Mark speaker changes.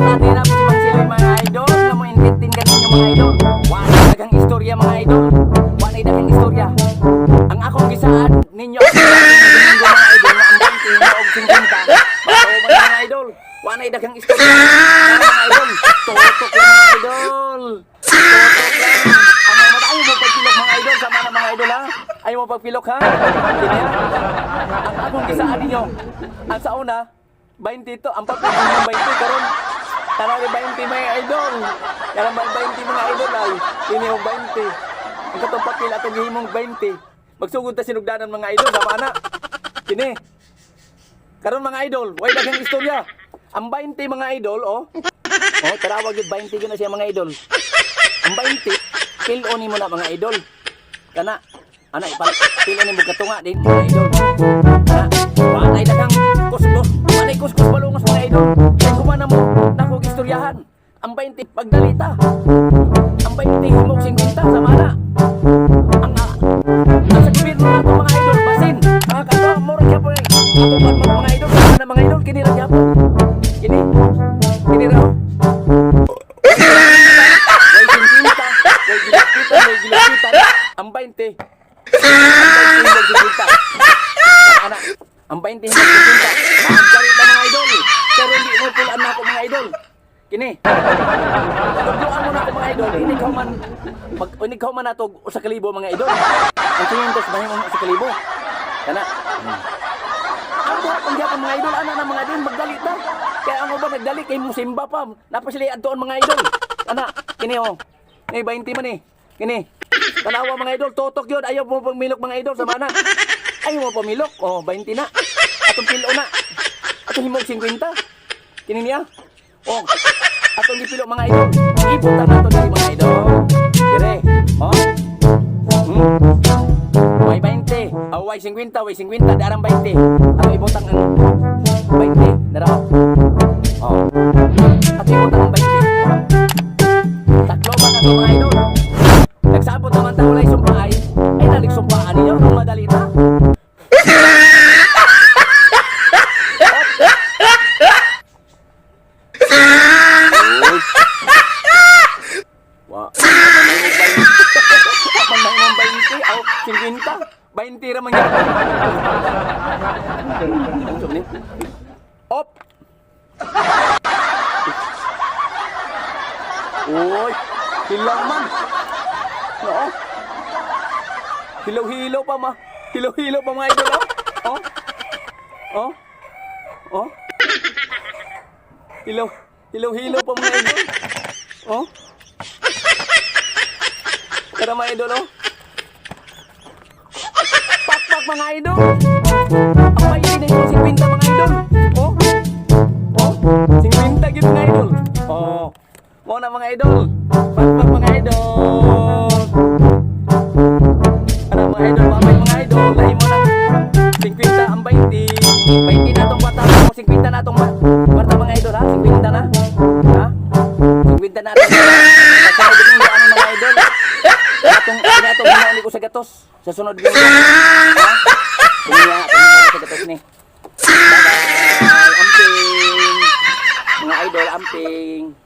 Speaker 1: Importante na po si Mang Siloy, mga idol, nga mo entertain kaninyo, mga idol. Wala daghang istorya, mga idol. Wala daghang istorya. Ang akong gisaad ninyo ang Domingo, mga idol, nga ang 20 og 50. Matuo man, mga idol. Wala daghang istorya. Mga idol, tutok lang, mga idol. Tutok lang. Ang mga mata, ayaw mo pagpilok, mga idol, sama na, mga idol, ha. Ayaw mo pagpilok, ha. Kini ha. Ang akong gisaad ninyo, ang sa una, 20 to, ang papel ninyo 20 karon. Tanaw ni 20, mga idol. Karon ba 20, mga idol, ay ini yung 20. Ang katong papel atong gihimong 20. Magsugod ta sinugdanan, mga idol, sama na. Kini. Karon, mga idol, way daghang istorya. Ang 20, mga idol, oh. Oh, tarawag yun 20 gyud na siya, mga idol. Ang 20, pilo ni mo na, mga idol. Kana, ana ipa pilo ni mo katunga din, mga idol. Kana, walay daghang kuskus, walay kuskus balungos, mga idol. Kay kumana mo nako istoryahan. Ang 20 pagdalita. Ang 20 himog 50 sama na. Ang sa gobyerno nato, mga idol, basin. Mga kato, mura gyapon eh. Ato man mga idol, sama na, mga idol, kini ra gyapon. Kini. Kini ra. Way 50, way gilagpitan, way gilagpitan. Ang 20. Ang 20 himog 50. Ana, ang 20 himog 50. Magkalita, mga idol. Pero hindi mo pulaan na ako, mga idol. Kini. Tugluan mo na ako, mga idol. Hindi ka man mag hindi ka man nato 1,000, mga idol. Ang 500 mahimo 1,000. Kana. Ang buhat ang gyapon, mga idol, ana na, mga idol, magdali ta. Kaya ang uban nagdali kay musimba pa. Napa sila adtoon, mga idol. Ana, kini oh. Ni 20 man eh. Kini. Tanawa, mga idol, totok yun. Ayaw mo pagmilok, mga idol, sama na. Ayaw mo pamilok. Oh, 20 na. Atong pilo na. Atong himog 50. Kini niya. Oh. Atong gipilo, mga idol. Ibutang nato diri, mga idol. Dire. Oh. Way 20. Oh, way 50, way 50, darang 20. Ato ibutang ang 20. Dara oh. Oh. Ato ibutang ang 20. Oh. Takloban na to, mga idol. Nagsabot naman ta walay sumpaay. Ay nalig sumpaan ninyo kung madali ta. Uy. Wa. Wa man may 20, aw 50. 20 ra man gyud. Ang ni. Op. Uy, hilaw man. Oo. Hilaw-hilaw pa ma. Hilaw-hilaw pa, mga idol, oh. Oh. Oh. Oh. Hilaw, hilaw-hilaw pa, mga idol. Oh. Tara, mga idol, oh. Pakpak, mga idol. Ang 20 na yung 50, mga idol. Oh. Oh, 50 gyud, mga idol. Oh. Mo na, mga idol. Pakpak, mga idol. Ano, mga idol, mamay, mga idol, lahi mo ng 50 ang 20. 20 na tong kwarta mo, 50 na tong kwarta, mga idol, ha? 50 na. Ha? 50 na atong. Sa sunod linggo ano, mga idol? Atong atong ginawa ni ko sa gatos. Sa sunod linggo. Ha? Kanya, atong sa gatos ni. Bye-bye. Amping. Mga idol, amping.